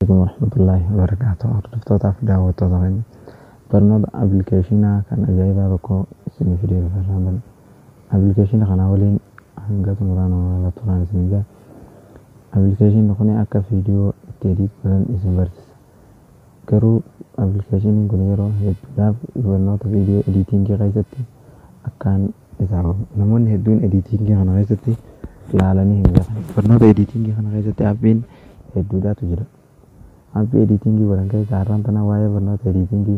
Alaikum warahmatullaahi wabarakaatuh. Hordoftootaaf daawwattoota keenya, barnoota appilikeeshinaa kan ajaa'ibaa tokko isinii fidee dhufeerra. Appilikeeshina kana waliin hanga xumuraan wal turaan isin jaa. Appilikeeshinni kun akka viidiyoo itti edit godhan isin barsiisa. Garuu appilikeeshiniin kun yeroo hedduudhaaf barnoota viidiyoo editingii keessatti akkaan isaa namoonni hedduun editingii kana keessatti laalanii hin beekan. Barnoota editingii kana keessatti appiin hedduudhaatu jira. Appii editingii godhan keessa har'aan tana waa'ee barnoota editingii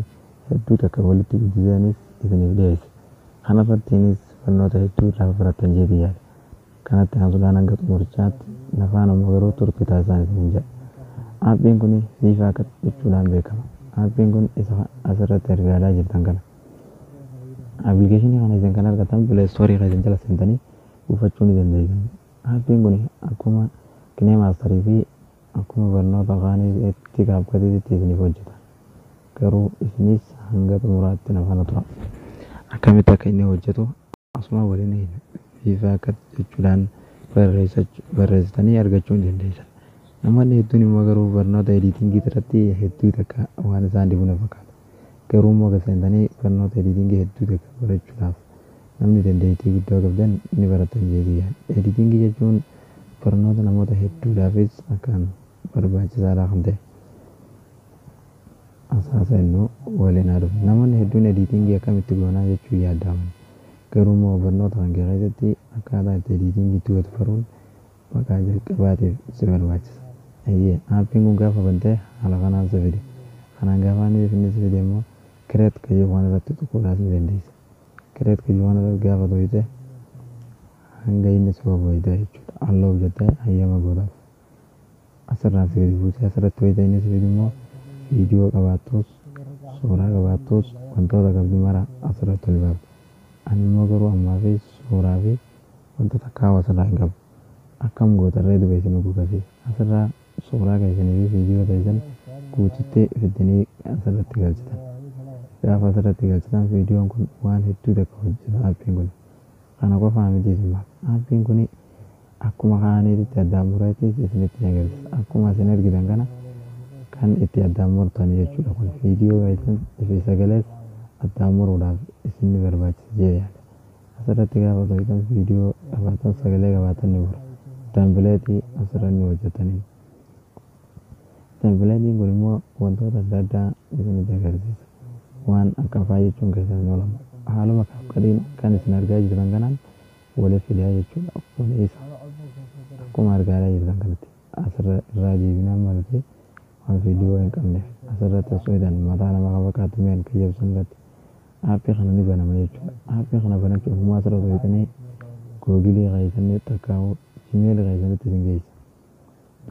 hedduu takka walitti guddisaniis isiniif dhiyeessa. Kana irrattiinis barnoota hedduu irraa barattan jedhee yaada. Kanatti aansuudhaan hanga xumurichaatti nafaan ammoo garuu turtii taasisan isiniin jedha. Appiin kun VivaCut jechuudhaan beekama. Appiin kun isa asirratti argaa jirtan kana. Appilikeeshinii kana isin kan argatan Play Store keessan jala seentanii buufachuu ni dandeessan. Appiin kun akkuma KineMasterii fi akkuma barnoota afaanii itti CapCutiitti isiniif hojjeta. Garuu isinis hanga xumuraatti na faana tura. Akkamitti akka inni hojjetu asuma waliin VivaCut jechuudhaan barreessitanii argachuu ni dandeessan. Namoonni hedduun immoo garuu barnoota editingii irratti hedduu takka waan isaan dhibu na fakkaata. Garuu immoo gad seentanii barnoota editingii hedduu takka barachuudhaaf namni dandeettii guddaa qabdan ni barattan jedhee yaada. Editingii jechuun barnoota namoota hedduudhaafis akkaan barbaachisaadha kan ta'e. Asaasa innuu waliin haa dhufu. Namoonni hedduun editingii akkamitti goonaa jechuu yaadaman. Garuu immoo barnoota kan kee keessatti akkaataa itti editingii itti gootu baruun maqaa jalqabaatiif si barbaachisa. Eeyyee, appiin kun gaafa bantee haala kanaan si fide. Kanaan gaafa inni si fide immoo create kayyoo waan irratti tuquudhaas ni dandeessa. Create kayyoo waan irratti gaafa tuqxe hanga inni si oofayte jechuudha. Allow jettee hayyama gootaaf. Asirraa si gadi buusee asirratti wayita inni si fidu immoo viidiyoo qabaattus, suuraa qabaattus, wantoota qabdu mara asirratti ol baafta. Ani immoo garuu ammaa fi suuraa fi wantoota kaa'u asirraa hin qabu. Akkam gootarree duba isin gugasi. Asirraa suuraa keessanii fi viidiyoo keessan guututti fiddanii asirratti galchitan. Gaafa asirratti galchitan viidiyoon kun waan hedduu takka hojjeta appiin kun. Kana qofaa miti isin baaf. Appiin kun akkuma kaaniitti addaan mureetis isinitti ni agarsiisa. Akkuma isin argitan kana kan itti addaan murtan jechuudha kun viidiyoo keessan fi sagalees addaan muruudhaaf isin ni barbaachisa jedhee yaada. Asirratti gaafa tuqxan viidiyoo qabaatan, sagalee qabaatan ni mura. Templateii asirra ni hojjetanii. Templateiin kun immoo wantoota adda addaa isinitti agarsiisa. Waan akka faa jechuun keessan hin oolamu. Haaluma CapCutiin kan isin argaa jirtan kanaan waliif fidaa jechuudha. Kun isa akkuma argaa jirtan kanatti asirra irraa deebinaan malatee waan viidiyoo hin qabneef asirratti osoo hidhan mataa nama kan fakkaatu mi'an kayyabsan irratti appii kana ni banama jechuudha. Appii kana banachuuf immoo asirra osoo hidhanii Googleii keessanii takkaa'u Gmailii keessanitti isin geessa.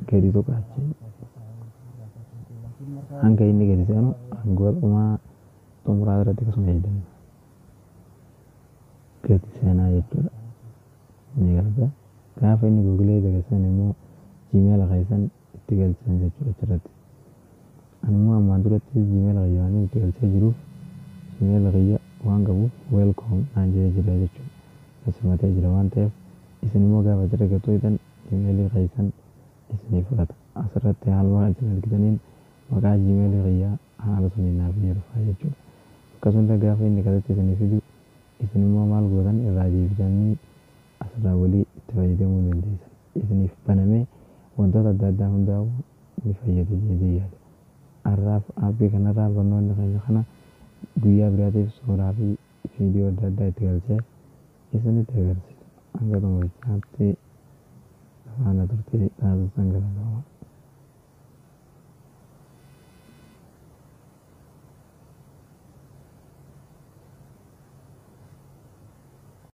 Gadi tuqaachi. Hanga inni gadi seenu hanga dhumaa xumuraa irratti akkasuma eegganna. Gadi seenaa jechuudha. Ni galta. Gaafa inni Googleii gadi seenu immoo Gmaila keessan itti galchan jechuudha achirratti. Ani immoo ammaan duratti Gmaila kiyya waan itti galchee jiruuf, Gmaila kiyya waan qabuuf, welcome naan jedhee jira jechuudha. Simatee jira waan ta'eef, isin immoo gaafa achirra gattuu hitan imeelii keessan isinii fudhata. Asirratti haaluma isin argitaniin maqaa Gmailii kiyyaa haala suniin naaf ni dhufa jechuudha. Akkasumas gaafa inni kanatti isinii fidu isin immoo maal gootan? Irraa deebitanii asirraa walii itti fayyadamuu dandeessan. Isiniif banamee wantoota adda addaa hundaa'u ni fayyada jedhee yaada. Har'aaf appii kanarraa barnoonni keenya kana. Guyyaa biraatiif suuraa fi viidiyoo adda addaa itti galchee isinitti agarsiisa. Hanga xumurichaatti faana turtii taasisan galatooma.